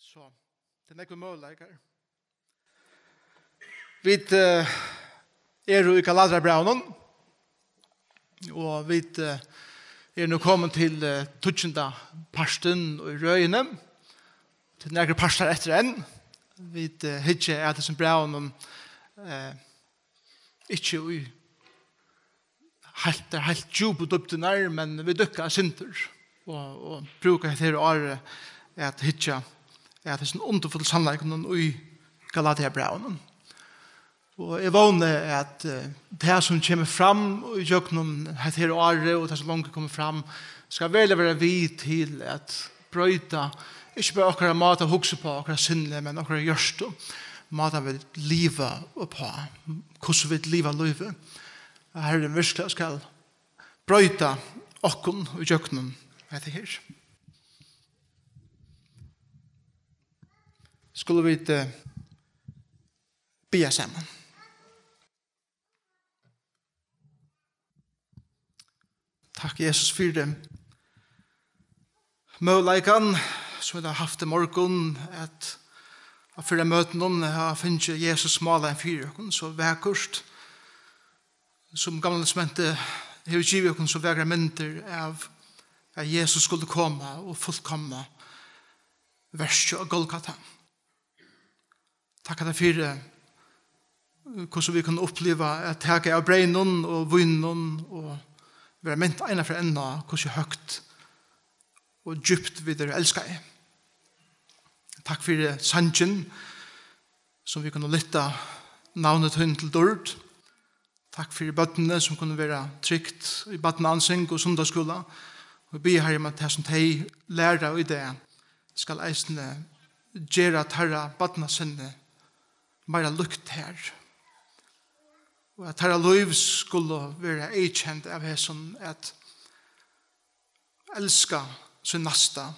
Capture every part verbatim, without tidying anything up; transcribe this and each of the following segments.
So, tað eru nógvir møguleikar. Vit eh, eru í Galatarabrævinum, og vit eh, eru nú komin til eh, tíggjunda partin í røðini. Tað eru nakrir partar eftir enn. Vit eh, hyggja at hesum brævinum eh, ikki í heilt, tær heilt djúpu dýpdirnar, men vit dúkka eitt sindur og, og brúka hetta her árið at hyggja at hesum undurfullu sannleikunum í Galatiabrævinum. Og eg vóni at eh, tað sum kemur fram í gjøgnum hetta her árið og tað sum longu er komið fram, skal veruliga vera við til at broyta ikki bara okkara máta at hugsa uppá, okkara sinni, men okkara hjørtu, máta vit liva uppá, hvussu vit liva lívið. At Harrin virkuliga skal broyta okkum í gjøgnum hetta her. Skulu vit eh, biðja saman. Takk, Jesus, fyri møguleikan, sum vit hava havt í morgun, at á fyrra møtinum hava fingið Jesus málaðan fyri okkum, so vakurt, sum Gamla Testamentið hevur givið okkum so vakrar myndir av, at Jesus skuldi koma og fullkomna verkið á Golgata. Takk fyri, eh, hvussu vit kunnu uppliva at taka av breyðnum og víninum og vera mint eina ferð enn á, hvussu høgt og djúpt vit eru elskaði. Takk fyri sangin, sum vit kunnu lyfta navnið tín til dýrd. Takk fyri børnini, sum kunnu vera trygt í barnaandsing og sunnudagsskúla. Og vit biðja, Harri, um at tað, sum tey læra í dag, skal eisini gera teirra barnasinni meira líkt tær. Og at teirra lív skulu vera eyðkend av hesum, at elska sín næsta,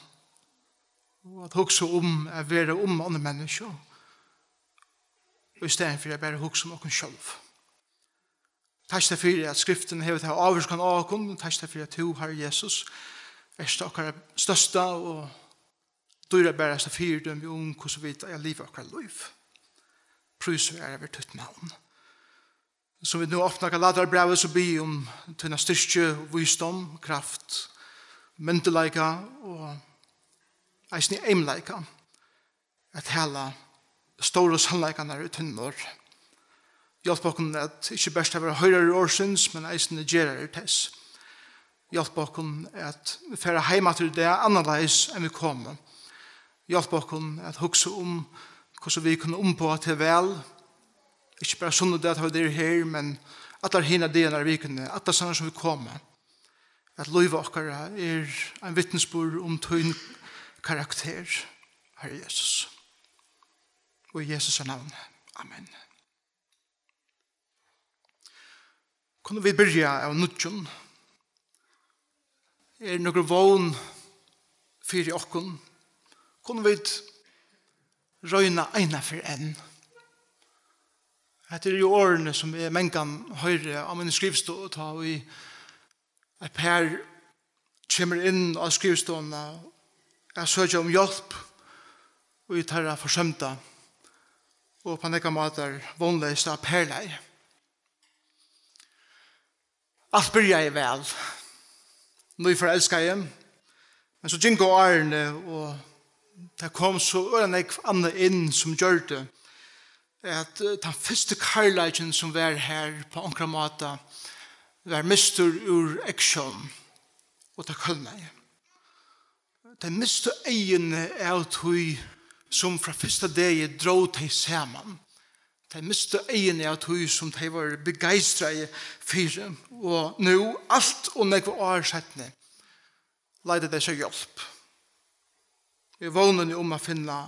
og at hugsa um at vera um onnur menniskju, og í staðin fyri at bara hugsa um okkum sjálv. Takk tær fyri, at Skriftin hevur ta ávirkan á okkum. Takk tær fyri, at tú, Harri Jesus, ert okkara størsta og dýrabarasta fyridømi um, hvussu vit eiga at liva okkara lív. Prís og æra veri títt navn. Sum vit nú opna Galatarabrævið, so biði eg um tína styrki, vísdóm, kraft, myndugleika og eisini eymleika at tala stóru sannleikarnar í tínum orði. Hjálp okkum at ikki bert at vera hoyrarar orðsins, men eisini gerarar tess. Hjálp okkum at fara heim aftur í dag annarleiðis enn vit komu. Hjálp okkum at hugsa um, hvussu vit kunnu umboða teg væl, ikki bara sunnudag, tá vit eru her, men allar hinar dagarnar í vikuni, allastaðni sum vit koma, at lív okkara er ein vitnisburður um tín karakter, Harri Jesus. Og í Jesu navni. Amen. Kunnu vit byrja av nýggjum? Er nøkur vón fyri okkum? Kunnu vit royna eina ferð enn? Hetta eru jú orðini, sum eg mangan hoyri á míni skrivstovu, tá ið eitt par kemur inn á skrivstovuna at søkja um hjálp í teirra forsømda og upp á nógvar mátar vónleysa parlagi. Alt byrjaði væl. Nýforelskaði, men so gingu árini, og tað kom so øgiliga nógv annað inn, sum gjørdi, at eh, tann fyrsti kærleikin, sum var her á onkran máta, var mistur úr eygsjón, og tað kólnaði. Tey mistu eyguni av tí, sum frá fyrsta degi dró tey saman. Tey mistu eyguni av tí, sum tey vóru begeistraði fyri. Og nú, alt ov nógv ár seinni, leita tey sær hjálp í vónini um at finna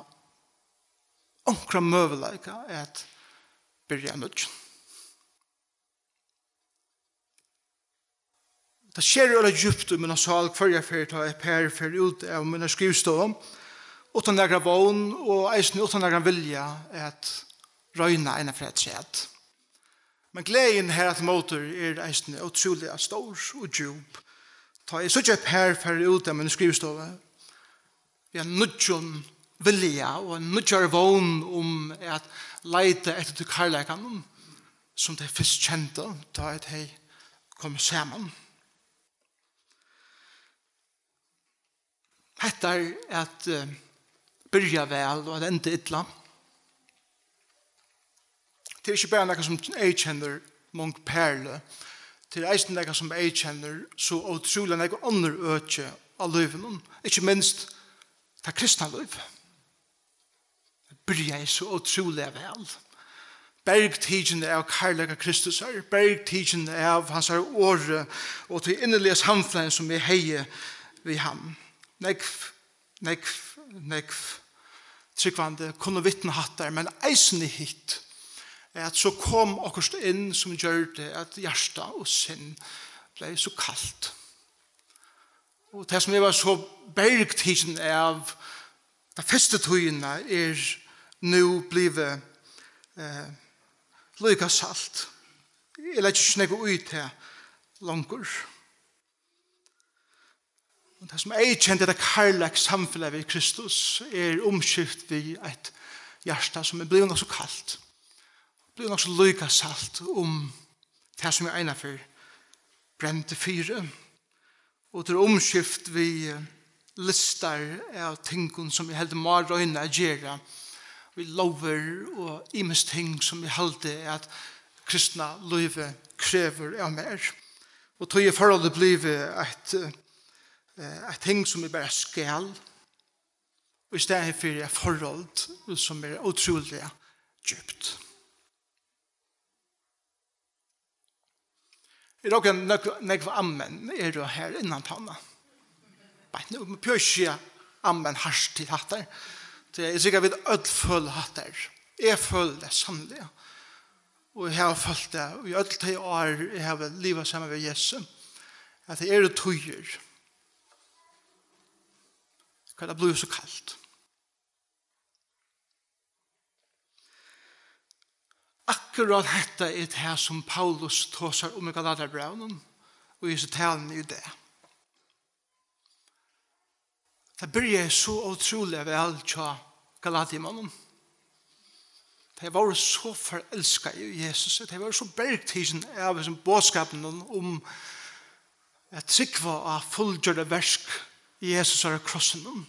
onkran møguleika at byrja av nýggjum. Tað sker øgiliga djúpt í mína sál hvørja ferð, tá eitt par fer út av mínari skrivstovu, uttan nakra vón og eisini uttan nakran vilja at royna eina ferð afturat. Men gleðin harafturímóti er eisini ótrúliga stór og djúp, tá eg síggi eitt par fara út av míni skrivstovu við einum nýggjum vilja og ein nýggjari vón um at leita eftir tí kærleikanum, sum tey fyrst kendu, tá ið tey komu saman. Hetta er at eh, byrja væl og at enda illa. Tað er ikki bara nakað, sum eyðkennir mong perlu. Tað er eisini nakað, sum eyðkennir so ótrúliga nógv onnur øki á lívinum, ikki minst tað kristna lív. Byrjaði so ótrúliga væl. Bergtikin av kærleika Kristusar, bergtikin av hansara orði og tí inniliga samfelagið, sum eg hevði við hann. Nógv, nógv, nógv trúgvandi kunnu vitna hattar, men eisini hitt, at so kom okkurt inn, sum gjørdi, at hjarta og sinn bleiv so kalt. Og tað, sum eg var so bergtikin av ta fyrstu tíðina, er nú blivið eh, líka salt. Eg leggi ikki nógv í tað longur. Og tað, sum eyðkendi hetta kærleikssamfelag við Kristus, er umskift við eitt hjarta, sum er blivið nokk so kalt, blivið nokk so líka salt um tað, sum eg einaferð brendi fyri. Og tað er umskift við eh, listar av tingum, sum eg heldur má royna at gera, við lógir og ymisk ting, sum eg haldi, at kristna lívið krevur av mær. Og tí er forholdið blivið eitt, eh, eitt ting, sum eg bara skal, í staðin fyri eitt forhold, sum er ótrúliga djúpt. Er okkara nógv, nógv amen eru her innan tanna? Beint nú, man behøvir ikki siga amen hart til hattar. Tað er sikkurt, vit øll føla hattar. Eg føli tað sanniliga. Og eg havi følt tað í øll tey ár eg havi livað saman við Jesu, at tað eru tíðir, hvar tað blívur so kalt. Akkurát hetta er tað, sum Paulus tosar um í Galatiabrævinum og í hesi taluni í dag. Tað byrjaði so ótrúliga væl hjá Galatiamonnum. Tey vóru so forelskað í Jesus, tey vóru so bergtikin av hesum boðskapinum um at trúgva á fullgjørda verk Jesusar á krossinum.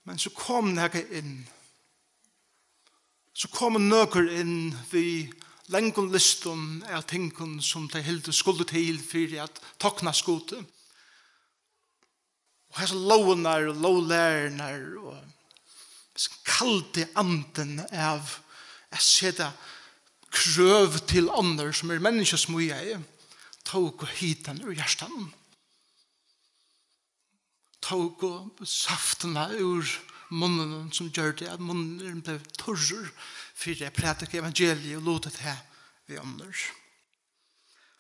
Men so kom nakað inn. So komu nøkur inn við langum listum av tingum, sum tey hildu skuldu til fyri at toknast Gudi. Og hesar lógirnar og lóglærurnar og hesin kaldi andin av at seta krøv til onnur, sum eru menniskjasmíðaði, tóku hitan úr hjartanum, tóku saftina úr munninum, sum gjørdi, at munnurin bleiv turrur fyri at prædika evangeliið og lutið tað við onnur.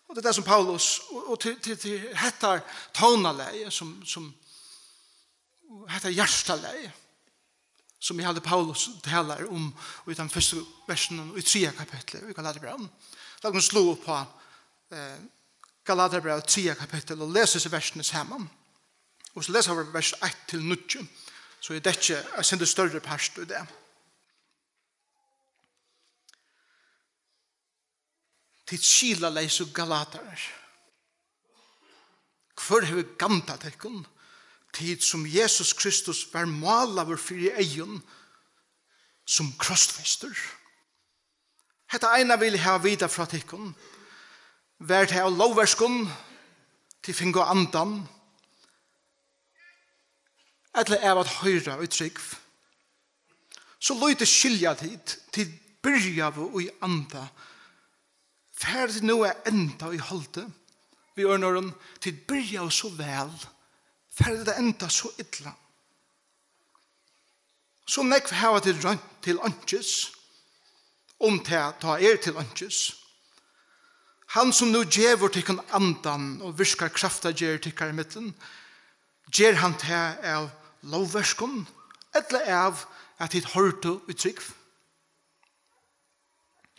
Og tað er tað, sum Paulus, og, og til, til, til hetta tónalagið, sum, sum, hetta hjartalagið, sum eg haldi Paulus talar um í teimum fyrstu versunum í triðja kapitli í Galatiabrævinum. Lat okkum sláa upp á eh, Galatiabrævið, triðja kapittul, og lesa hesi versini saman. Og so lesa vit vers eitt til níggju, so eg dekki eitt sindur størri part í dag. Tit skilaleysu galatarar. Hvør hevur gandað tykkum? Tit, sum Jesus Kristus var málaður fyri eygum sum krossfestur. Hetta eina vil eg hava vitað frá tykkum. Var tað av lógverkum, tit fingu andan, ella av at hoyra í trúgv? So lítið skilja tit, tit byrjaðu í anda. Fara tit nú at enda í holdi? Við øðrum orðum, tit byrjaðu so væl, fara tit at enda so illa? So nógv hava tit roynt til einkis, um tað tá er til einkis. Hann, sum nú gevur tykkum andan og virkar kraftargerð tykkara millum, ger hann tað av lógverkum, ella av at tit hoyrdu í trúgv?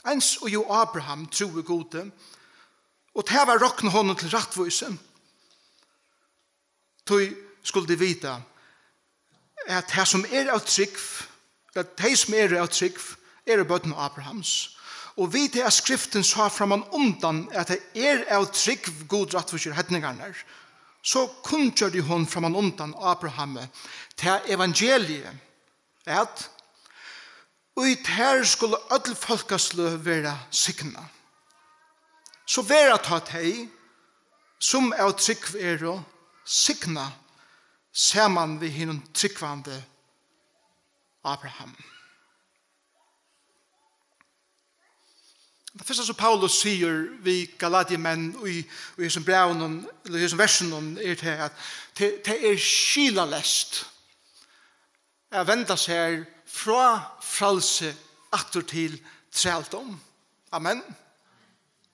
Eins og jú Abraham trúði Gudi, og tað var roknað honum til rættvísi. Tí skuldu tit vita, at tað sum er av trúgv, at tey sum eru av trúgv, eru børn Abrahams. Og við tað at Skriftin sá framman undan, at tað er av trúgv Gud rættvísir heidningarnar, so kunngjørdi hon framman undan Abrahami tað evangeliið, at í tær skulu øll fólkasløg vera signað. So verða tá tey, sum av trúgv eru, signað saman við hinum trúgvandi Abraham. Tað fyrsta, sum Paulus sigur við Galatiamenn í, í hesum brævinum, ella í hesum versunum, er tað, at tað, tað er skilaleyst at venda sær frá frælsi aftur til trældóm. Amen.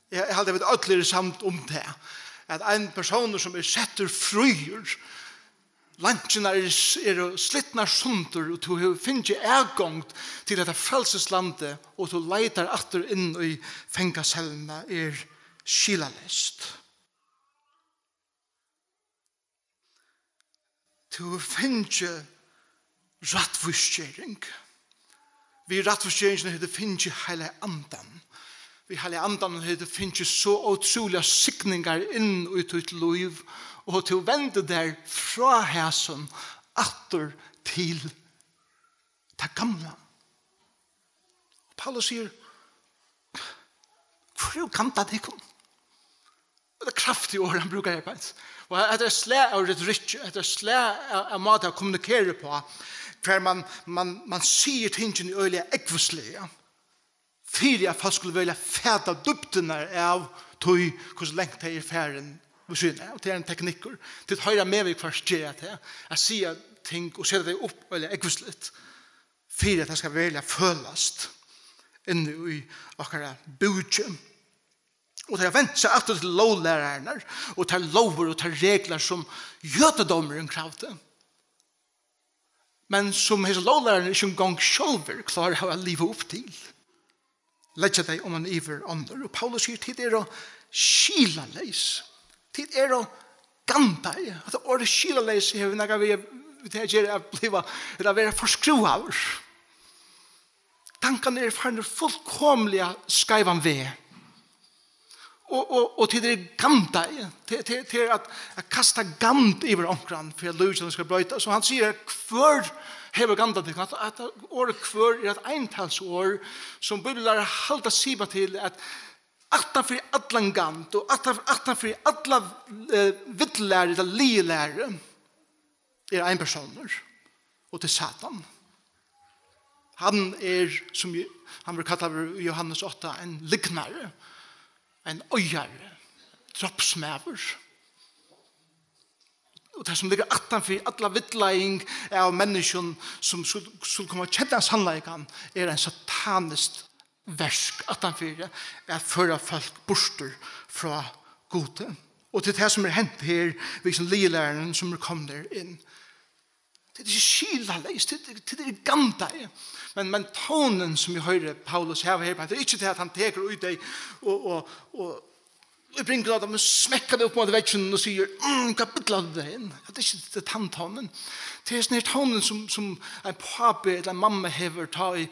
Eg, eg haldi, at vit øll eru samd um tað, at ein persónur, sum er settur fríur, leinkjurnar eru, eru slitnar sundur, og tú hevur fingið atgongd til hetta frælsislandið, og tú leitar aftur inn í fangaselluna, er skilaleyst. Tú hevur fingið rættvísgering. Við rættvísgeringini hevur tú fingið Heilaga Andan. Við Heilaga Andanum hevur tú fingið so ótrúligar signingar inn í títt lív, og tú vendir tær frá hasum aftur til tað gamla. Og Paulus sigur, hvør hevur gandað tykkum? Tað er kraftigt orð, hann brúkar her, beint. Og hetta er slag av retorikk, hetta er slag av, av máta at kommunikera uppá, hvar man, man, man sigur tingini øgiliga ógvusliga, fyri at fólk skulu vilja fata dýpdirnar av tí, hvussu langt tey eru farin við síðuna av. Og tað er ein teknikkur. Tit hoyra meg viðhvørt gera tað, at siga ting og seta tey upp øgiliga ógvusligt, fyri at tað skal veruliga følast inni í okkara búki. Og tey hava vent seg aftur til lóglærararnar og tær lógir og tær reglur, sum jødadómurin kravdi, men sum hesir lóglærararnir ikki eingong sjálvir kláraðu at liva upp til, leggja tey oman yvir onnur. Og Paulus sigur, tit eru skilaleys. Tit eru gandaði. Hatta orðið skilaleys hevur nakað við, við tað at gera, at bliva, ella vera forskrúvaður. Tankarnir eru farnir fullkomiliga skeivan veg. Og, og, og tit eru gandaði. Tað, tað, tað er at, at kasta gand yvir onkran, fyri at lívið skal broytast. So hann sigur, hvør hevur gandað tykkum? At, at orðið hvør er eitt eintalsorð, sum bibellærarar halda sipar til, at aftan fyri allan gand og aftan, aftan fyri alla, eh, villulæru ella lygilæru er ein persónur, og tað er Satan. Hann er, sum Je-, hann verður kallaður í Jóhannes átta, ein lygnari, ein oyðari, drápsmaður. Og tað, sum liggur aftan fyri alla villleiðing av menniskjum, sum skulu, skulu koma at kenna sannleikan, er ein sataniskt verk aftan fyri at føra fólk burtur frá Gudi. Og tað er tað, sum er hent her við hesum lygilærarunum, sum eru komnir inn. Tað er ikki skilaleyst, tað er, tað er gandaði. Men, men tónin, sum eg hoyri Paulus hava her, tað er ikki tað, at hann tekur í tey og, og, og, og bringur á tey, men smekkar tey upp móti vegginum og sigur, "Mm, hvat billar tú teg inn?" Tað er ikki, tað er tann tónin. Tað er hesin her tónin, sum, sum ein pápi ella ein mamma hevur, tá ið,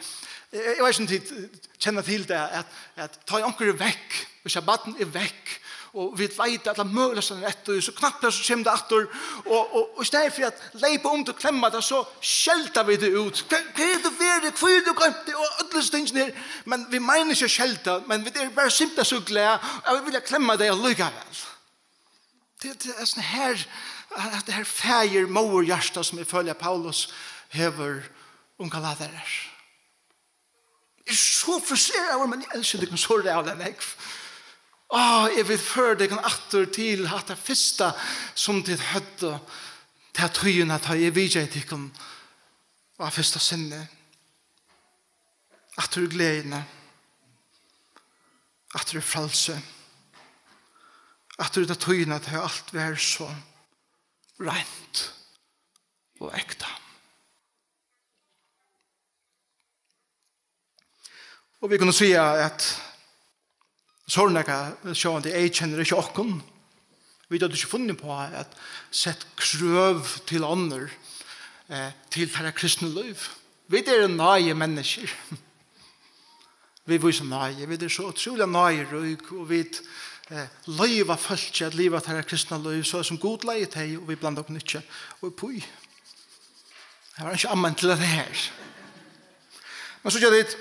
eg, eg veit ikki, um tit kenna til tað, at, at tá ið onkur er vekk, hvis at barn er vekk, og vit leita allar møguligar staðir eftir, so knappliga so kemur tað aftur, og, og, og í staðin fyri at leypa um til og klemma tað, so skelda vit tað út. "Hvar, hvar hevur tú verið? Hví hevur tú gloymt teg?" Og øll hesi tingini her. Men vit meina ikki at skelda, men vit eru bara simpelthen so glað, at vit vilja klemma tey allíkavæl. Tað, tað er sånn her, at tað her faðir-móðir-hjarta, sum eg føli at Paulus hevur um Galatarar. Eg er so frustreraður, men eg elski tykkum so ræðuliga nógv. Á, eg vil føra tykkum aftur til hatta fyrsta, sum tit høvdu, ta tíðina, tá eg vitjaði tykkum á fyrsta sinni. Aftur í gleðina. Aftur í frælsi. Aftur í ta tíðina, tá alt var so reint og ekta. Og vit kunnu siga, at so er nakað, sjálvandi eg kenni ikki okkum. Vit høvdu ikki funnið upp á at sett krøv til onnur, eh, til teirra kristnu lív. Vit eru náði menniskjur. Vit vísa náði. Vit eru so ótrúliga náðirík, og vit, eh, loyva fólki at liva teirra kristna lív, so sum Gud leiðir tey, og vit blanda okkum ikki upp í. Tað var ikki amman til at tað her. Men so ger vit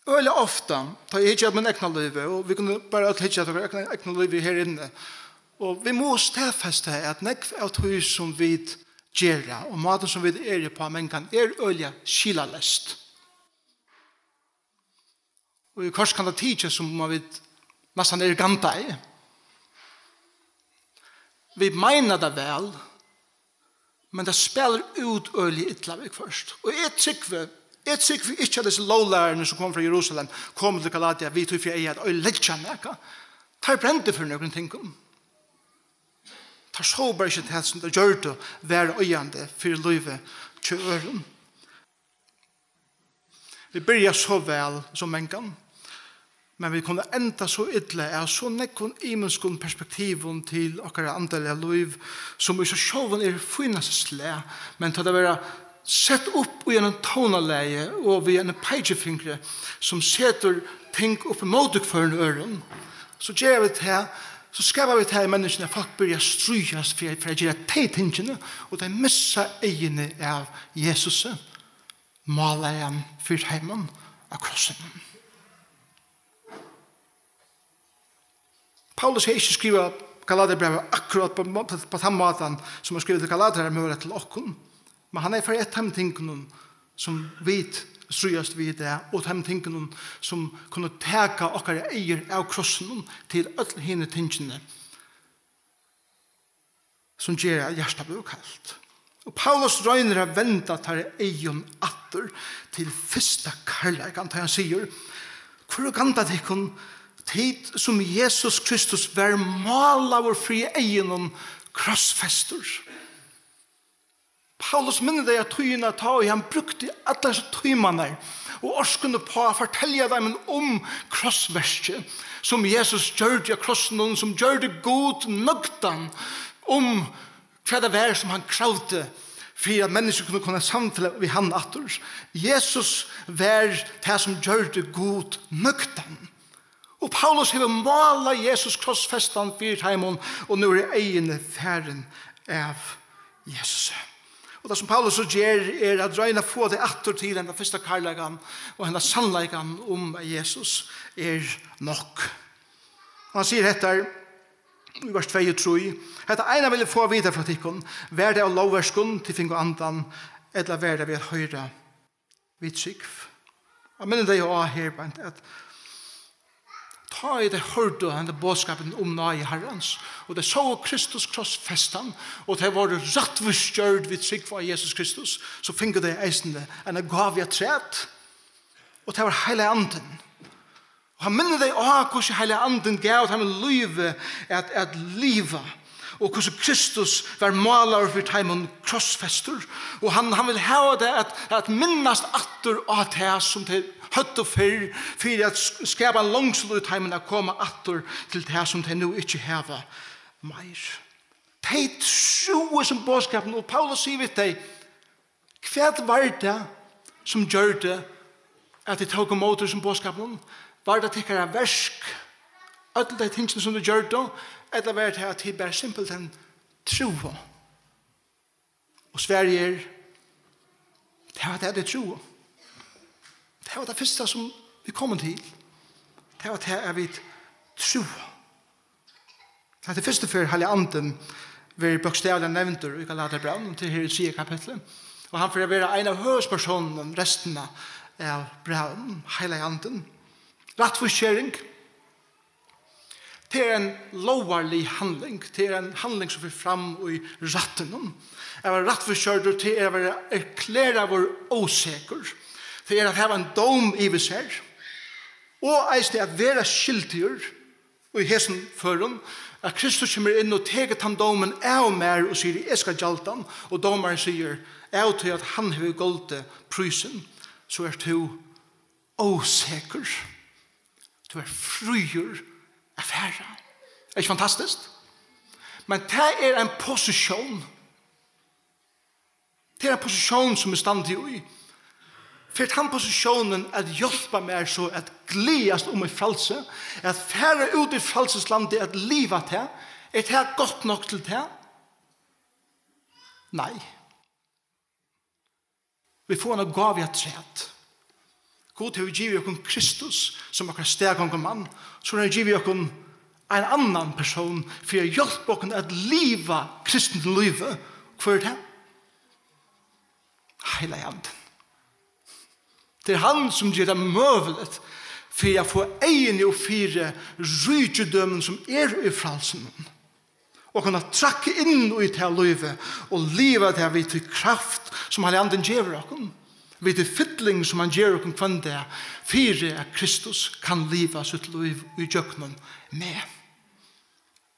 øgiliga ofta, tá eg hyggi at mín egna lívi, og vit kunnu bara øll hyggja at okkara egna, egna lívi her inni, og vit mugu staðfesta at nógv av tí, sum vit gera, og mátin, sum vit eru upp á, mangan, er øgiliga skilaleyst. Og í hvørt kann tað tykjast, sum um vit næstan eru gandaði. Vit meina tað væl, men tað spælir út øgiliga illa viðhvørt. Og eg trúgvi, eg trúgvi ikki, at hesir lóglærararnir, sum komu frá Jerusalem, komu til Galatia við tí fyri eyga at oyðileggja nakað. Teir brendu fyri nøkrum tingum. Teir sóu bara ikki, at tað, sum teir gjørdu, var oyðandi fyri lívið hjá øðrum. Vit byrja so væl sum mangan, men vit kunnu enda so illa av so nógvum ymiskum perspektivum til okkara andaliga lív, sum í seg sjálvum er fínasta slag, men tá tað verða sett upp í einum tónalagi og við einum peikifingri, sum setur ting upp ímóti hvørjum øðrum, so gera vit tað, so skapa vit tað í menniskjuni, at fólk byrja at stríðast fyri, fyri at gera tey tingini, og tey missa eyguni av Jesusi, málaðan fyri teimum á krossinum. Paulus hevði ikki skrivað Galatiabrævið akkurát á, á, á tann mátan, sum hann skrivar til Galatiarar, møguliga til okkum. Men hann hevði farið eftir teimum tingunum, sum vit stríðast við í dag, og teimum tingunum, sum kunnu taka okkara eygu av krossinum til øll hini tingini, sum gera, at hjartað blívur kalt. Og Paulus roynir at venda teirra eygu aftur til fyrsta kærleikan, tá hann sigur: Hvør er gandað tykkum, tit, sum Jesus Kristus var málaður fyri eygunum, krossfestur? Paulus minnir tey á tíðina, tá ið hann brúkti allar hesar tímarnar og orkuna upp á at fortelja teimum um krossverkið, sum Jesus gjørdi á krossinum, sum gjørdi Gud nøgdan um, hvat tað var, sum hann kravdi, fyri at menniskju kunnu koma í samfelag við hann aftur. Jesus var tað, sum gjørdi Gud nøgdan. Og Paulus hevur málað Jesus krossfestan fyri teimum, og nú eru eyguni farin av Jesusi. Og tað, sum Paulus so ger, er at royna at fáa tey aftur til henda fyrsta kærleikan og henda sannleikan um, at Jesus er nokk. Hann sigur hetta í vers tvey og trý: Hetta eina vil eg fáa at vita frá tykkum: Var tað av lógverkum, tit fingu andan, ella var tað við at hoyra við trúgv? Hann minnir tey á her beint, at tá ið tey hoyrdu henda boðskapin um náði Harrans, og tey sóu Kristus krossfestan, og tey vóru rættvísgjørd við trúgv á Jesus Kristus, so fingu tey eisini eina gávu afturat, og tað var Heilagi Andin. Og hann minnir tey á, hvussu Heilagi Andin gav teimum lívið at, at liva, og hvussu Kristus var málaður fyri teimum krossfestur. Og hann, hann vil hava tey at, at minnast aftur á tað, sum tey høvdu fyrr, fyri at sk-, skapa ein longsul í teimum at koma aftur til tað, sum tey nú ikki hava meir. Tey trúðu sum boðskapin, og Paulus sigur við tey: Hvat var tað, sum gjørdi, at tit tóku ímóti hesum boðskapinum? Var tað tykkara verk, øll tey tingini, sum tit gjørdu, ella var tað, at tit bara simpelthen trúðu? Og svarið er: Tað var tað, at tit trúðu. Tað var tað fyrsta, sum vit komu til. Tað var tað, at vit trúðu. Hetta er fyrstu ferð, Heilagi Andin verður bókstavliga nevndur í Galatiabrævinum, til her í triðja kapitli. Og hann fer at vera ein av høvuðspersónunum restina av brævinum, Heilagi Andin. Rættvísgering. Tað er ein lógarlig handling. Tað er ein handling, sum fer fram í rættinum. At vera rættvísgjørdur, tað er at vera erklæraður ósekur. Tað er at hava ein dóm yvir sær. Og eisini at vera skyldigur í hesum førum, at Kristus kemur inn og tekur tann dómin av mær og sigur: Eg skal gjalda hann. Og dómarin sigur: Av tí at hann hevur goldið prísin, so ert tú ósekur. Tú ert fríur at fara. Er ikki fantastiskt? Men tað er ein posisjón. Hetta er ein positión, sum eg standi í. Fer tann positiónin at hjálpa mær so at gleðast um mítt frælsi, at fara út í frælsislandið, at liva tað? Er tað gott nokk til tað? Nei. Vit fáa eina gávu afturat. Gud hevur givið okkum Kristus sum okkara staðgongumann, so hevur hann givið okkum ein annan persón fyri at hjálpa okkum at liva kristin lívi. Hvør er tað? Heilagi Andin. Tað er hann, sum ger tað møguligt fyri at fáa eyguni upp fyri ríkidømin, sum er í frælsinum, og kunna trakka inn í tað lívið og liva tað við tí kraft, sum Heilagi Andin gevur okkum, við tí fylling, sum hann gevur okkum hvønn dag, fyri at Kristus kann liva sítt lív í gjøgnum meg.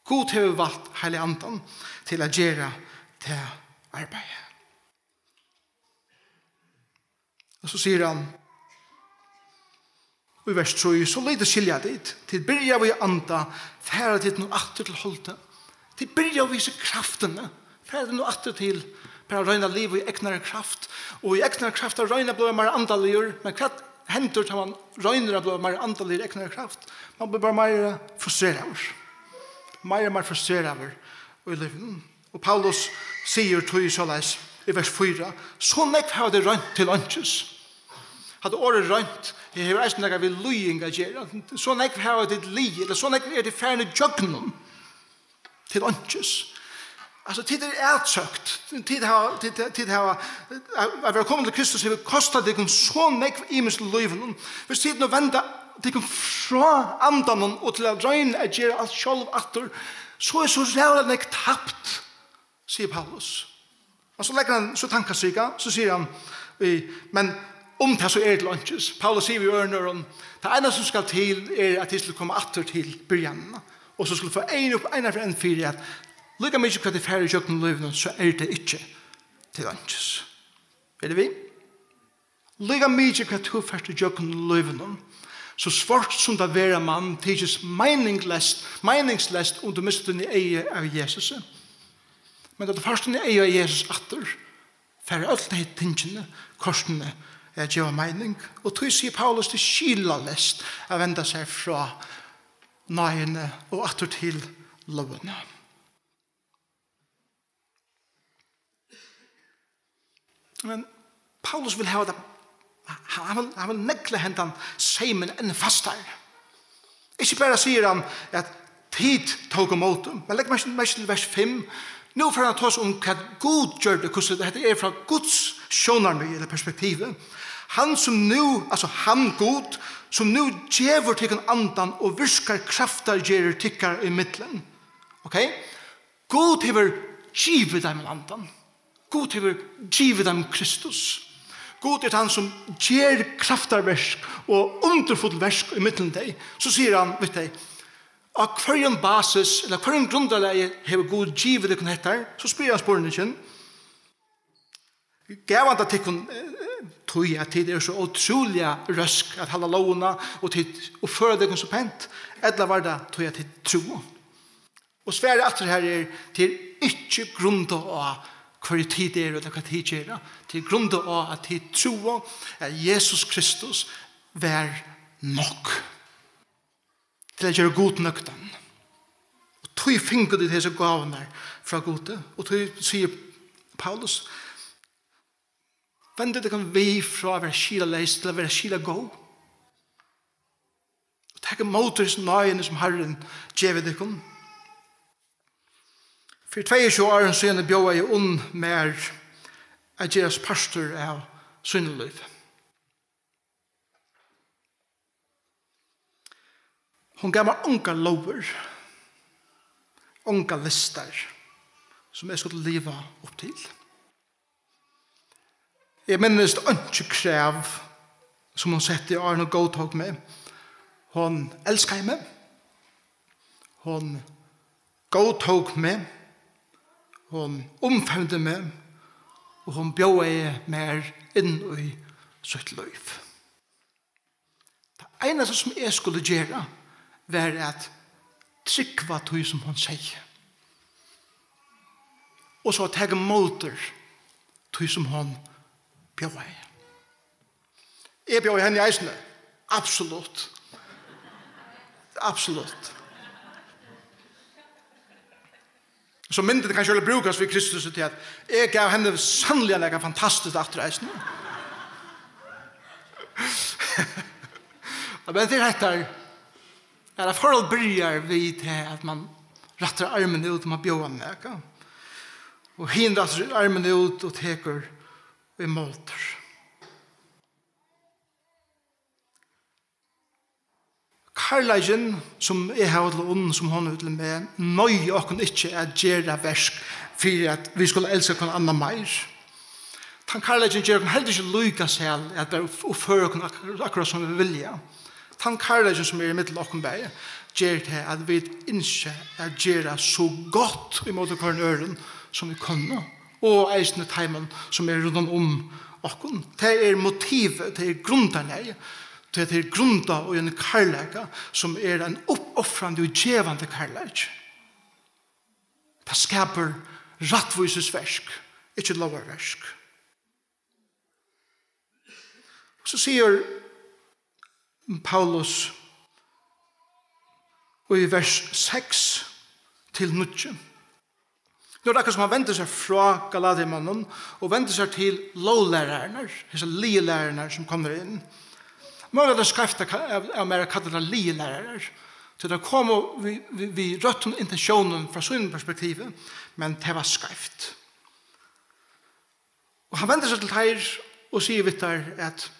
Gud hevur valt Heilaga Andan til at gera tað arbeiðið. Og so sigur hann í vers trý: "So lítið skilja tit, tit byrjaðu í anda, fara tit nú aftur til holdið?" Tit byrjaðu við hesi kraftini, fara tit nú aftur til bara at royna at liva í egnari kraft, og í egnari kraft at royna at blíva meira andaligur. Men hvat hendir, tá man roynir at blíva meira andaligur í egnari kraft? Man blívur bara meira frustreraður, meira og meira frustreraður í lívinum. Og Paulus sigur tí soleiðis í vers fýra: "So nógv hava tit roynt til einkis." Hatta orðið roynt hevur eisini nakað við líðing at gera. So nógv hava tit liðið, ella so nógv eru tit farin ígjøgnum til einkis. Altso, tit eru atsøkt. Tit hava, tit, tit hava, at, at vera komin til Kristus hevur kostað tykkum so nógv ymiskt í lívinum. Viss tit nú venda tykkum frá Andanum og til at royna at gera alt sjálv aftur, so er so ræðuliga nógv tapt, sigur Paulus. Og so leggur hann so tankastrika, so sigur hann, eh, men um tað so er til einkis. Paulus sigur við øðrum orðum: "Tað eina sum skal til, er, at tit skulu koma aftur til byrjanina, og so skulu fáa eyguni upp eina ferð enn fyri, at líka mikið hvat tit fara ígjøgnum í lívinum, so er tað ikki til einkis." Eru tit við? Líka mikið hvat tú fert ígjøgnum í lívinum, so svørt sum tað vera man, tykist meiningleyst, meiningsleyst, um tú missir tíni eygu av Jesusi. Men tá tú fært tíni eygu av Jesus aftur, fara øll tey tingini, kortini, at geva meining. Og tí sigur Paulus, tað er skilaleysið at venda sær frá náðini og aftur til lógina. Men Paulus vil hava tað, hann vil, hann vil negla hendan seymin enn fastari. Ikki bara sigur hann at tit tóku ímóti, men legg merki, merki til vers fimm. Nú fer hann at tosa um hvat Gud gjørdi, hvussu hetta er frá Guds sjónarmiði ella perspektivi. Hann sum nú, altso hann Gud, sum nú gevur tykkum andan og virkar kraftargerðir tykkara ímillum. Ok? Gud hevur givið teimum andan. Gud hevur givið teimum Kristus. Gud er tann sum ger kraftarverk og undurfull verk ímillum tey. So sigur hann við tey: "Á hvørjum basis, ella hvørjum grundarlagi hevur Gud givið tykkum hetta?" So spyr hann spurningin. Gav hann tað tykkum, eh, tí at tit eru so ótrúliga røsk at halda lógina og tit uppføra tykkum so pent, ella var tað tí at tit trúðu? Og svarið aftur her er, tað er ikki grundað á, hvørji tit eru, ella hvat tit gera. Tað er grundað á, at tit trúðu, at Jesus Kristus var nokk til at gera Gud nøgdan. Og tí fingu tit hesar gávurnar frá Gudi. Og tí sigur Paulus, vendið tykkum við frá at vera skilaleys til at vera skilagóð. Og takið ímóti hesi náðini, sum Harrin gevur tykkum. Fyri tveyogtjúgu árum síðani bjóðaði Unn mær at gerast partur av sínum lívi. Hon gav mær ongar lógir, ongar listar, sum eg skuldi liva upp til. Eg minnist einki krav, sum hon setti, áðrenn hon góðtók meg. Hon elskaði meg. Hon góðtók meg. Hon umfevndi meg. Og hon bjóðaði mær inn í sítt lív. Tað einasta, sum eg skuldi gera, var at trúgva tí, sum hon segði. Og so at taka ímóti tí sum hon bjóðaði. Eg bjóði henni eisini. Absolutt. Absolutt. So myndi tað kanska brúkast við Kristus til at eg gav henni sanniliga nakað fantastiskt aftur eisini. Men tað er hetta, at forhold byrjar við tað, at man rættir armin út, og man bjóðar nakað. Og hin rættir armin út og tekur ímóti. Kærleikin, sum eg havi til Unn, sum hon hevur til meg, noyðir okkum ikki at gera verk fyri at vit skulu elska hvønn annan meir. Tann kærleikin ger okkum heldur ikki líka sæl at bara upp-, uppføra okkum ak-, akkurát sum vit vilja. Tann kærleikin, sum er ímillum okkum bæði, ger tað at vit ynskja at gera so gott ímóti hvørjum øðrum, sum vit kunnu, og eisini teimum, sum eru rundan um okkum. Tað er motivið, tað er grundarlagið, tað er grundað í ein kærleika, sum er ein uppofrandi og gevandi kærleiki. Tað skapar rættvísisverk, ikki lógarverk. So sigur Paulus í vers seks til níggju. Nú er tað akkurát sum hann vendir sær frá Galatiamonnum og vendir sær til lóglærararnar, hesar lygilærarar sum komnir inn. Møguliga er tað skeivt at ka-, av, av mær at kalla teir lygilærarar, tí teir komu við, við, við røttum intentiónum frá sínum perspektivi, men tað var skeivt. Og hann vendir sær til teir og sigur við teir, at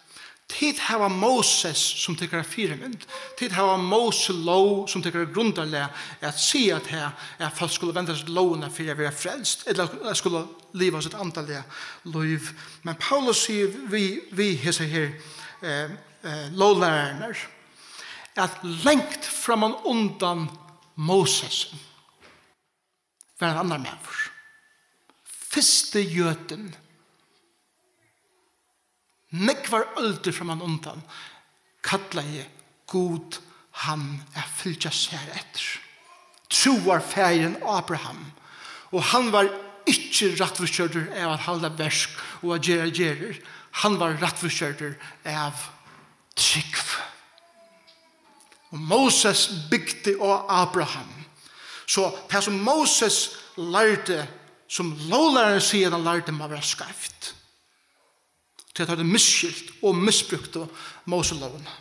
tit hava Moses sum tykkara fyrimynd, tit hava Moses lóg sum tykkara grundarlag, at siga at her, at fólk skulu venda sær til lógina fyri at vera frelst, ella at skulu liva sitt andaliga lív. Men Paulus sigur við, við hesar her, eh, eh, lóglærararnar, at langt framman undan Moses var ein annar maður. Fyrsti jødin, nógvar øldir framman undan, kallaði Gud hann at fylgja sær eftir. Trúarfaðirin Abraham. Og hann var ikki rættvísgjørdur av at halda verk og at gera gerðir. Hann var rættvísgjørdur av trúgv. Og Moses bygdi á Abraham. So tað sum Moses lærdi, sum lóglærararnir siga, at hann lærdi, má vera skeivt. Tí at teir høvdu misskilt og misbrúkt Móselógina.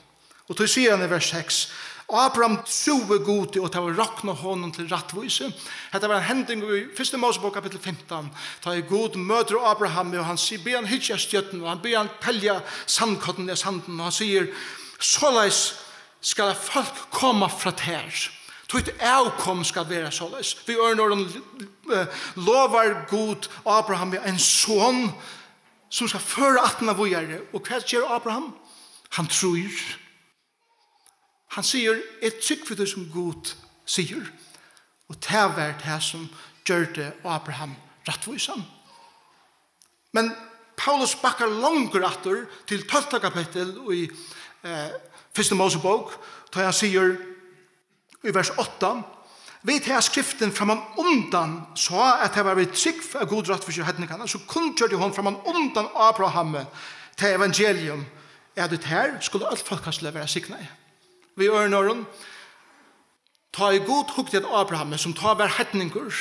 Og tí sigur hann í vers seks: Abraham trúði Gudi, og tað var roknað honum til rættvísi. Hetta var ein hending í fyrstu Mósebók, kapittul fimtan, tá ið Gud møtir Abrahami, og hann sigur, biður hann hyggja at stjørnum, og hann biður hann telja sandkornini í sandinum, og hann sigur: Soleiðis skal eitt fólk koma frá tær. Títt avkom skal vera soleiðis. Við øðrum orðum, eh, lovar Gud Abrahami ein son, sum skal føra ættina víðari. Og hvat ger Abraham? Hann trýr. Hann sigur: Eg trúgvi tí, sum Gud sigur. Og tað var tað, sum gjørdi Abraham rættvísan. Men Paulus bakkar longur aftur til tólvta kapittul í, eh, fyrstu Mósebók, tá hann sigur í vers átta: Vit hava skriftin framman undan, so at tað var við trúgv, at Gud rættvísti heidningarnar, so kunngjørdi hon framman undan Abrahami tað evangelium, at í tær skulu øll fólkasløg vera signað. Við øðrum orðum, tá ið Gud hugdi at Abrahami, sum tá var heidningur,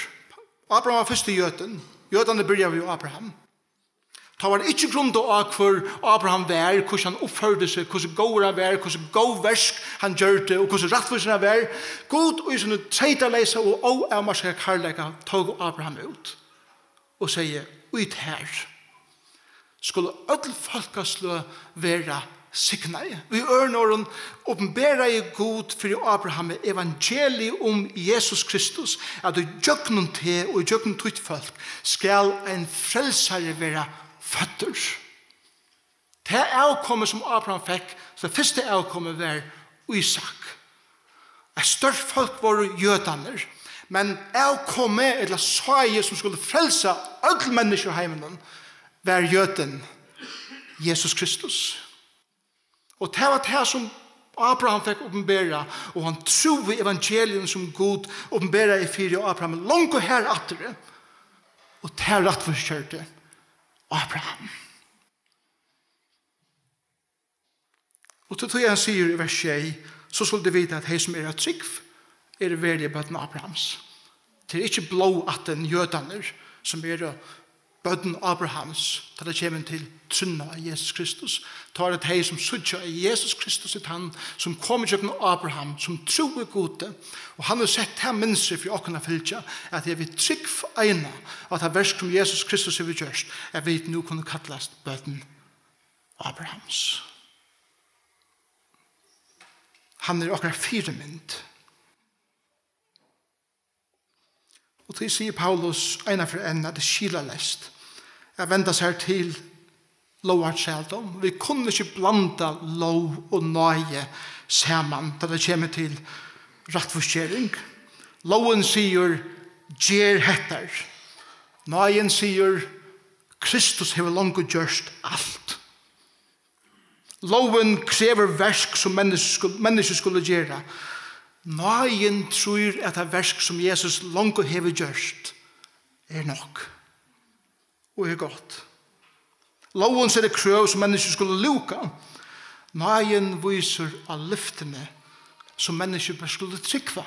Abraham var fyrsti jødin, jødarnir byrjaðu við Abraham, tá var ikki grundað á, hvør Abraham var, hvussu hann uppførdi seg, hvussu góður hann var, hvussu góð verk hann gjørdi og hvussu rættvísur hann var. Gud, í síni treytaleysa og óavmarkaða kærleika, tók Abraham út og segði: Í tær skulu øll fólkasløg vera signaði. Við øðrum orðum, opinberaði Gud fyri Abrahami evangeliið um Jesus Kristus, at í gjøgnum teg og í gjøgnum títt fólk skal ein frelsari vera føddur. Tað avkomið, sum Abraham fekk, tað fyrsta avkomið, var Ísak. Eitt stórt fólk vóru jødarnir, men avkomið, ella sáið, sum skuldi frelsa øll menniskju í heiminum, var jødin Jesus Kristus. Og tað var tað, sum Abraham fekk opinberað, og hann trúði evangelium, sum Gud opinberaði fyri Abraham longu har aftur. Og tað rættvísgjørdi Abraham. Og til tí hann sigur í vers sjey, so skulu tit vita, at tey, sum eru av trúgv, eru veruliga børn Abrahams. Tað er ikki blóðættin, jødarnir, sum eru børn Abrahams, tá tað kemur til trúnna á Jesus Kristus. Tá er tað tey, sum síggja, at Jesus Kristus er tann, sum kom ígjøgnum Abraham, sum trúði Gudi, og hann hevur sett tað mynstrið fyri okkum at fylgja, at tað er við trúgv eina, og at tað verk, sum Jesus Kristus hevur gjørt, at vit nú kunnu kallast børn Abrahams. Hann er okkara fyrimynd. Og tí sigur Paulus eina ferð enn, at tað er skilaleist at venda sær til lógartrældóm. Vit kunnu ikki blanda lóg og náði saman, tá tað kemur til rættvísgering. Lógin sigur: "Ger hettar." Náðin sigur: "Kristus hevur longu gjørt alt." Lógin krevur verk, sum menniskju skul-, menniskju skulu gera. Náðin trýr, at tað verk, sum Jesus longu hevur gjørt, er nokk og er gott. Lógin setir krøv, sum menniskju skulu lúka. Náðin vísir á lyftini, sum menniskju bara skulu trúgva.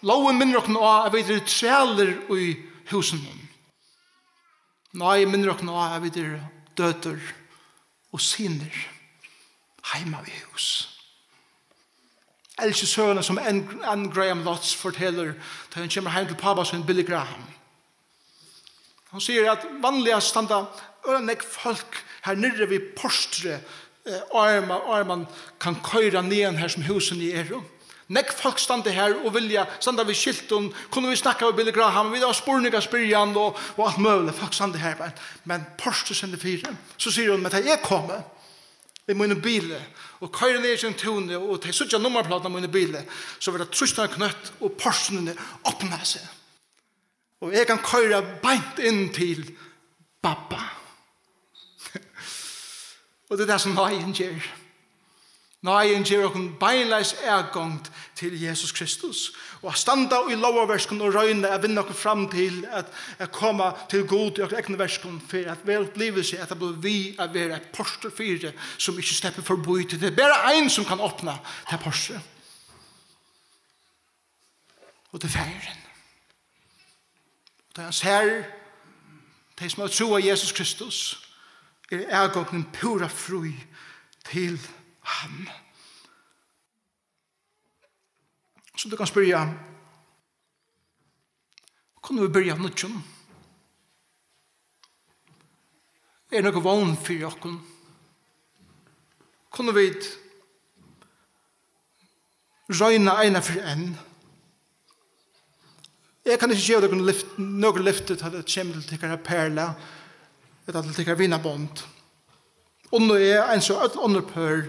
Lógin minnir okkum á, at vit eru trælir í húsinum. Náðin minnir okkum á, at vit eru døtur og synir heima í hús. Eg elski søguna, sum Anne, Anne Graham Lotz fortelur, tá hon kemur heim til pápa sín, Billy Graham. Hon sigur, at vanliga standa øgiliga nógv fólk her niðri við portrið, eh, áðrenn man, áðrenn man kann koyra niðan her, sum húsini eru. Nógv fólk standa her og vilja standa við skiltum: "Kunnu vit snakka við Billy Graham? Vit hava spurning at spyrja hann," og, og alt møguligt. Fólk standa her, men, men portrið stendur fyri. So sigur hon: "Men tá eg komi við mínum bili og koyri niður gjøgnum túnið, og tey síggja nummarpláturnar á mínum bili, so verður tað trýst á ein knøtt, og porturin opnar seg. Og eg kann koyra beint inn til Babba." Og tað er tað, sum náðin ger. Náðin ger okkum beinleiðis atgongd til Jesus Kristus. Og at standa í lógarverkum og royna at vinna okkum fram til at, at koma til Gud í okkara egnu verkum, fyri at vera uppliving, at tað blívur við at vera eitt portur fyri, sum ikki sleppur forbi, tí tað er bara ein, sum kann opna tað portrið. Og tað er Faðirin. Og tá hann sær tey, sum hava trúð á Jesus Kristus, er atgongdin púra frí til hann. So tú kanst spyrja: Kunnu vit byrja av nýggjum? Er nøkur vón fyri okkum? Kunnu vit royna eina ferð enn? Eg kann ikki geva tykkum lyft-, nøkur lyfti, tá tað kemur til tykkara parlag, ella til tykkara vinabond. Unn og eg, eins og øll onnur pør,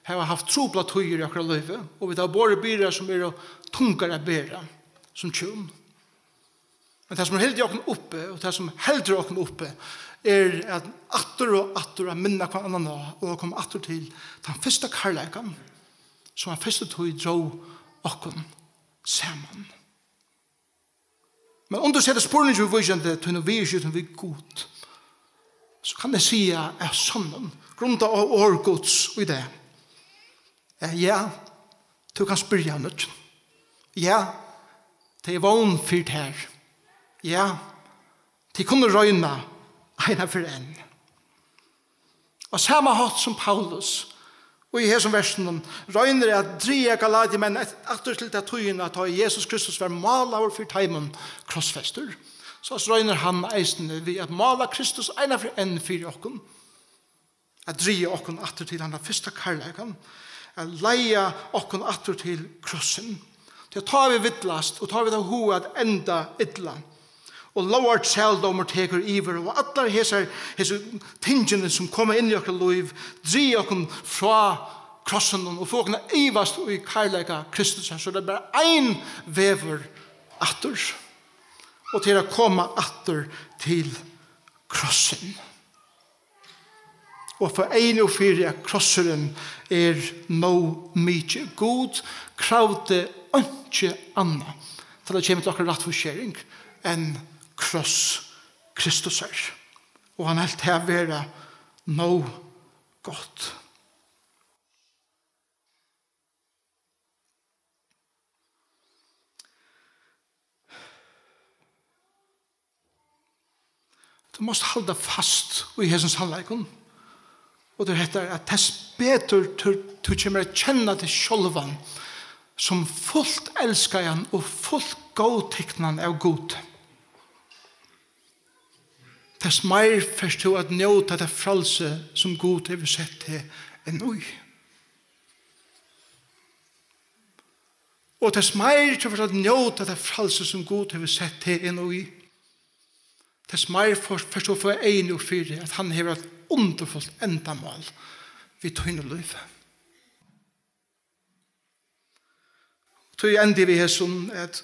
hava havt truplar tíðir í okkara lívi, og vit hava borið byrðar, sum eru tungar at bera sum hjún. Men tað, sum hevur hildið okkum uppi, og tað, sum heldur okkum uppi, er at aftur og aftur at minna hvønn annan á, og at koma aftur til tann fyrsta kærleikan, sum á fyrstu tíð dró okkum saman. Men um tú setir spurning viðvíkjandi tínum viðurskiftum við Gud, so kann eg siga av sonnum, grundað á orð Guds í dag, at ja, tú kanst byrja av nýggjum. Ja, tað er vón fyri tær. Ja, tit kunnu royna eina ferð enn. Á sama hátt sum Paulus í hesum versunum roynir at draga Galatiamenn at-, aftur til ta tíðina, tá Jesus Kristus var málaður fyri teimum krossfestur, so roynir hann eisini við at mála Kristus eina ferð enn fyri okkum, at draga okkum aftur til handa fyrsta kærleikan, at leiða okkum aftur til krossin. Tí at tá vit villast, og tá vit hava hug at enda illa, og lógartrældómur tekur yvir, og allar hesar, hesi tingini, sum koma inn í okkara lív, draga okkum frá krossinum og fáa okkum at ivast í kærleika Kristus, so er tað bara ein vegur aftur, og tað er at koma aftur til krossin. Og fáa eyguni upp fyri, at krossurin er nóg mikið. Gud kravdi einki annað, tá tað kemur til okkara rættvísgering, enn kross Kristusar. Og hann helt tað vera nóg gott. Tú mást halda fast í hesum sannleikum. Og tað er hetta, at tess betur tú, tú kemur at kenna teg sjálvan sum fult elskaðan og fult góðtiknan av Gud, tess meir fert tú at njóta tað frælsi sum Gud hevur sett teg inn í. Og tess meir tú fert at njóta tað frælsi sum Gud hevur sett teg inn í, tess meir fert, fert tú at fáa eyguni upp fyri, at hann hevur eitt undurfult endamál við tínum lívi. Tí endi eg við hesum, at,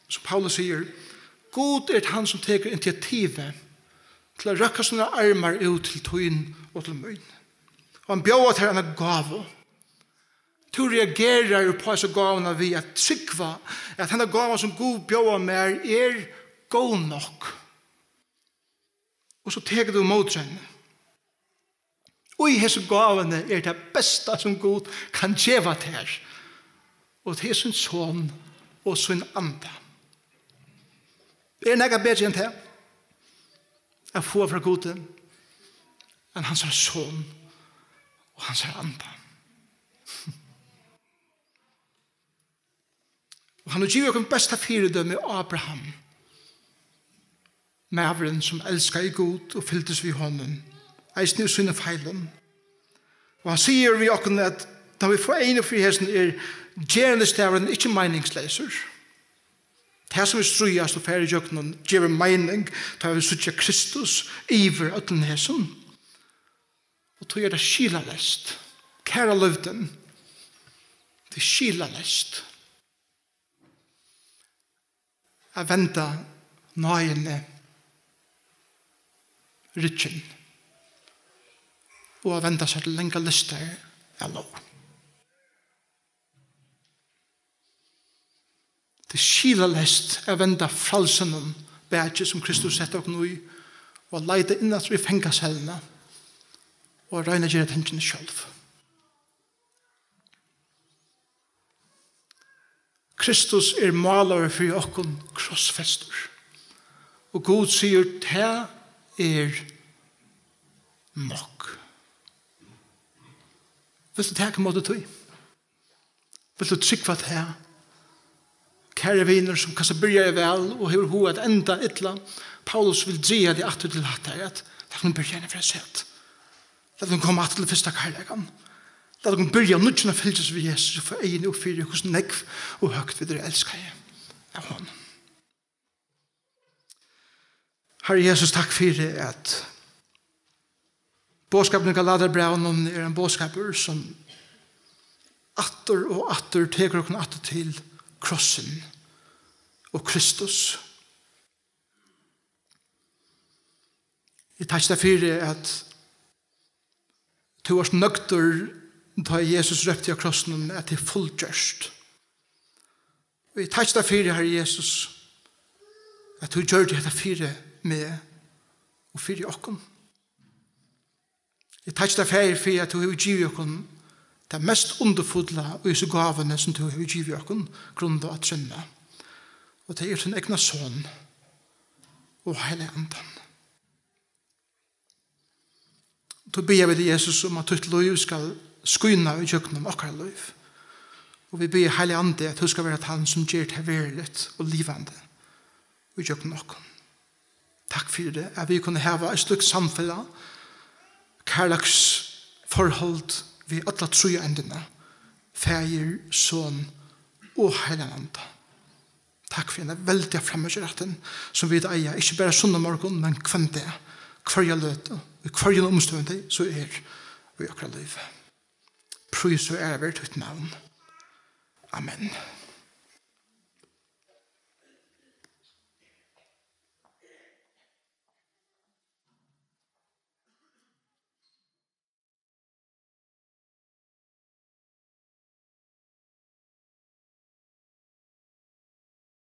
sum Paulus sigur, Gud er hann, sum tekur initiativið til at røkka sínar armar út til tín og til mín. Og hann bjóðar tær eina gávu. Tú reagerar upp á hesa gávuna við at trúgva, at henda gávan, sum Gud bjóðar mær, er góð nokk. Og so tekur tú ímóti henni. Og í hesi gávuni er tað besta, sum Gud kann geva tær. Og tað er sín son og sín anda. Er nakað betri enn tað? At fáa frá Gudi, enn hansara son og hansara anda. Og hann hevur givið okkum besta fyridømi, Abraham. Maðurin, sum elskaði Gud og fylgdist við honum, eisini í sínum feilum. Og hann sigur við okkum, at tá vit fáa eyguni fyri hesum, er gerandisdagurin ikki meiningsleysur. Tað, sum vit stríðast og fara ígjøgnum, gevur meining, tá vit síggja Kristus yvir øllum hesum. Og tí er tað skilaleyst, kæra lívdin, tað er skilaleyst at venda náðini ryggjin og at venda sær til langar listar av lóg. Tað er skilaleyst at venda frælsinum bakið, sum Kristus setti okkum í, og at leita inn aftur í fangaselluna og at royna at gera tingini sjálv. Kristus er málaður fyri okkum krossfestur. Og Gud sigur, tað er nokk. Vilt tú taka ímóti tí? Vilt tú trúgva tað? Kæri vinur, sum kanska byrjaði væl og hevur hug at enda illa, Paulus vil draga teg aftur til hatta her, at lat okkum byrja eina ferð afturat. Lat okkum koma aftur til fyrsta kærleikan. Lat okkum byrja av nýggjum at fylgjast við Jesus og fáa eyguni upp fyri, hvussu nógv og høgt vit eru elskaði av honum. Harri Jesus, takk fyri, at boðskapurin í Galatiabrævinum er ein boðskapur, sum aftur og aftur tekur okkum aftur til krossin og Kristus. Eg takki tær fyri, at tú vart nøgdur, tá Jesus rópti á krossinum, at tað er fullgjørt. Og eg takki tær fyri, Harri Jesus, at tú gjørdi hetta fyri meg og fyri okkum. Eg takki tær, Faðir, fyri at tú hevur givið okkum tað mest undurfulla í hesi gávuni, sum tú hevur givið okkum, grundað á trúnna. Og tað er tín egna Son og Heilaga Andan. Tú biðja vit, Jesus, um at títt lív skal skína í gjøgnum okkara lív. Og vit biðja, Heilagi Andi, at tú skal vera tann, sum ger tað veruligt og livandi í gjøgnum okkum. Takk fyri, at vit kunnu hava eitt slíkt samfelag, kærleiksforhold við alla tríeindina, Faðir, Son og Heilagan Anda. Takk fyri henda veldiga framíhjárættin, sum vit eiga, ikki bara sunnumorgun, men hvønn dag, hvørja løtu, í hvørjum umstøðum tað so er í okkara lívi. Prís og æra veri títt navn. Amen.